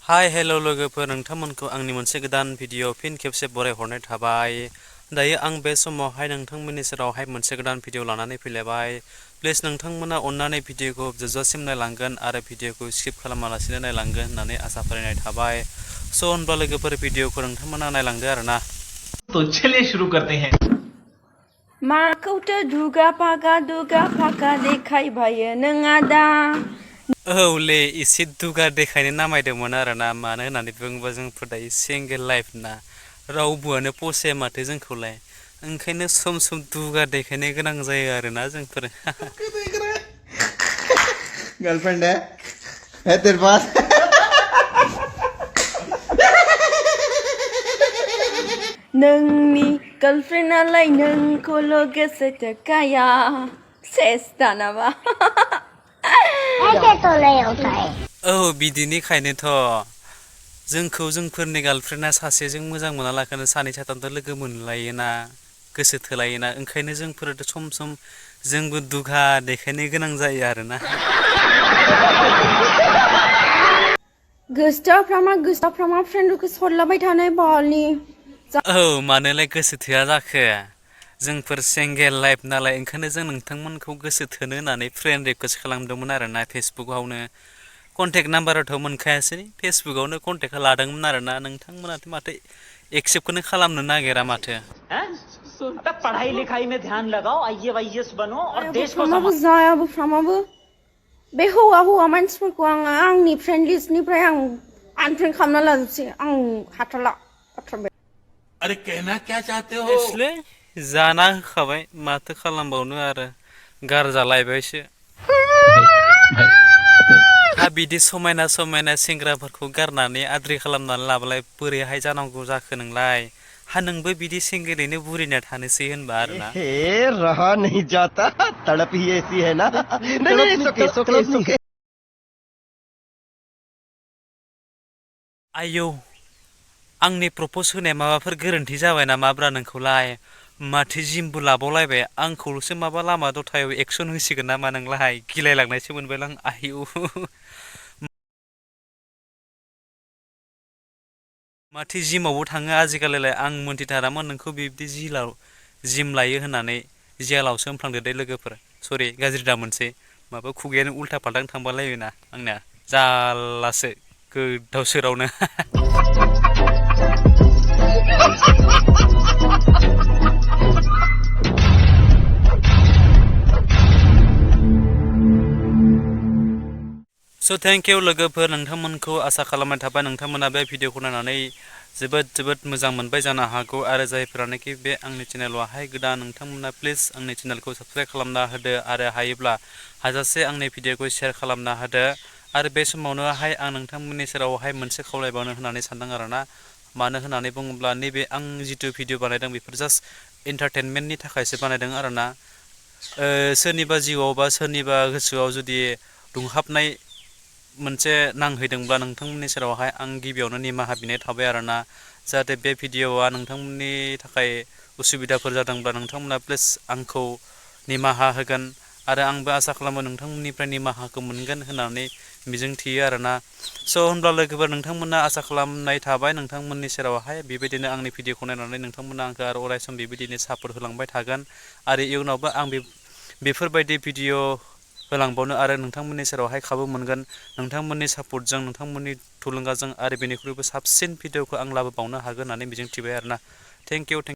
Hi hello लोगोफोर नोंथांमोनखौ आंनि मोनसे गोदान भिडिअ फिन खेबसे बरायहरनाय थाबाय। दायो आं बे समावहाय नोंथांमोननि सेरावहाय मोनसे गोदान भिडिअ लानानै फैलायबाय। प्लिज नोंथांमोना अन्नानै भिडिअखौ जोबजासिम नायलांगोन आरो भिडिअखौ स्किप खालामालासिनो नायलांगोन होननानै आसा फारिनाय थाबाय। स' होनब्ला लोगोफोर भिडिअखौ नोंथांमोना नायलांदो आरोना। तो चलिए शुरू करते हैं। माखौथो दुगा फागा देखायबायो नों आदा। औले एसे दुगा देखायनो नामायदोंमोन आरोना, मानो होननानै बुङोबा जोंफोर दायो सिंगेल लाइफ ना, रावबोआनो पसाया माथो जोंखौलाय, ओंखायनो सम सम दुगा देखायनो गोनां जायो आरोना जोंफोर। गर्लफ्रेंड है तेरे पास? नोंनि गार्लफ्रेन्डआलाय नोंखौल' गोसो थोखाया सेस दानाबा। औ बिदिनिखायनोथ' जोंखौ जोंफोरनि गार्लफ्रेन्डआ सासेजों मोजां मोनालाखानो सानै साथामजों लोगो मोनलायोना, गोसो थोलायोना, ओंखायनो जोंफोर सम सम जोंबो दुगा देखायनो गोनां जायो आरोना। गोसोफ्रामा फ्रेन्डखौ सरलाबाय थानाय बालि। औ मानोलाय गोसो थोआ जाखो, जोंफोर सिंगेल लाइफ नालाय, ओंखायनो जों नोंथांमोनखौ गोसो थोनो होननानै फ्रेन्ड रिकुवेस्ट खालामदोंमोन आरोना फेसबुकआवनो। कन्टेक्ट नाम्बाराथ' मोनखायासै, फेसबुकआवनो कन्टेक्ट लादोंमोन आरोना, नोंथांमोनाथ' माथो एक्सेप्टखौनो खालामनो नागिरा माथो। पढ़ाई लिखाई में ध्यान लगाओ, आईएएस बनो और देश को जायाबो बे हौवा मानसिफोरखौ आंनि फ्रेन्ड लिस्टनिफ्राय आं आनफ्रेन्ड खालामना लाजोबसै, आं हाथारला। अरे कहना क्या चाहते हो? इसले जाना होखाबाय, माथो खालामबावनो आरो, गारजालायबायसो। बिदि समायना समायना सेंग्राफोरखौ गारनानै आद्रि खालामनानै लाबालाय बोरैहाय जानांगौ जाखो नोंलाय? हा नोंबो बिदि सिंगेलैनो बुरिना थानोसै होनबा आरोना। रहा नहीं जाता, तड़प ही ऐसी है ना। नहीं आयौ, आंनि प्रप'ज होनाया माबाफोर गोरोन्थि जाबाय नामाब्रा नोंखौलाय? माथो जिमबो लाबावलायबाय, आंखौल'सो माबा लामा दथायाव एक्सन होसिगोन नामा नोंलाय? गिलायलांनायसो मोनबायलां आयौ। माथो जिमावबो थाङो आजिखालिलाय, आं मोनथिथारामोन नोंखौ बिब्दि जिम लायो होननानै। जियालावसो होनफ्लांदो दे लोगोफोर, सरि गाज्रि दा मोनसै, माबा खुगायानो उल्था फाल्थां थांबालायोना आंना, जारलासो गोदाव सोरावनो। स' थेंक इउ लोगोफोर, नोंथांमोनखौ आसा खालामनाय थाबाय नोंथांमोना बे भिडिअखौ नायनानै जोबोद मोजां मोनबाय जानो हागौ, आरो जायफोरानोखि बे आंनि चेनेलावहाय गोदान, नोंथांमोना प्लिज आंनि चेनेलखौ साबस्क्राइब खालामना होदो, आरो हायोब्ला हाजासे आंनि भिडिअखौ शेयार खालामना होदो। आरो बे समावनोहाय आं नोंथांमोननि सेरावहाय मोनसे खावलायबावनो होननानै सानदों आरोना, मानो होननानै बुङोब्ला नैबे आं जिथु भिडिअ बानायदों बेफोर जास्ट इन्टारटेनमेन्टनि थाखायसो बानायदों आरोना। सोरनिबा जिउआव बा सोरनिबा गोसोआव जुदि दुंहाबनाय मोनसे नांहैदोंब्ला नोंथांमोननि सेरावहाय आं गिबियावनो निमाहा बिनाय थाबाय आरोना, जाहाथे बे भिडिअआ नोंथांमोननि थाखाय उसुबिदाफोर जादोंब्ला नोंथांमोना प्लिज आंखौ निमाहा होगोन, आरो आंबो आसा खालामो नोंथांमोननिफ्राय निमाहाखौ मोनगोन होननानै मिजिं थियो आरोना। स' होनब्ला लोगोफोर, नोंथांमोना आसा खालामनाय थाबाय नोंथांमोननि सेरावहाय बेबायदिनो आंनि भिडिअखौ नायनानै नोंथांमोना आंखौ आरो अरायसम बेबायदिनो सापर्ट होलांबाय थागोन, आरो इयुनावबो आं बेफोरबायदि भिडिअ होलांबावनो आरो नोंथांमोननि सेरावहाय खाबु मोनगोन, नोंथांमोननि सापर्टजों, नोंथांमोननि थुलुंगाजों, आरो बेनिख्रुइबो साबसिन भिडिअखौ आं लाबोबावनो हागोन होननानै मिजिं थिबाय आरोना। Thank you.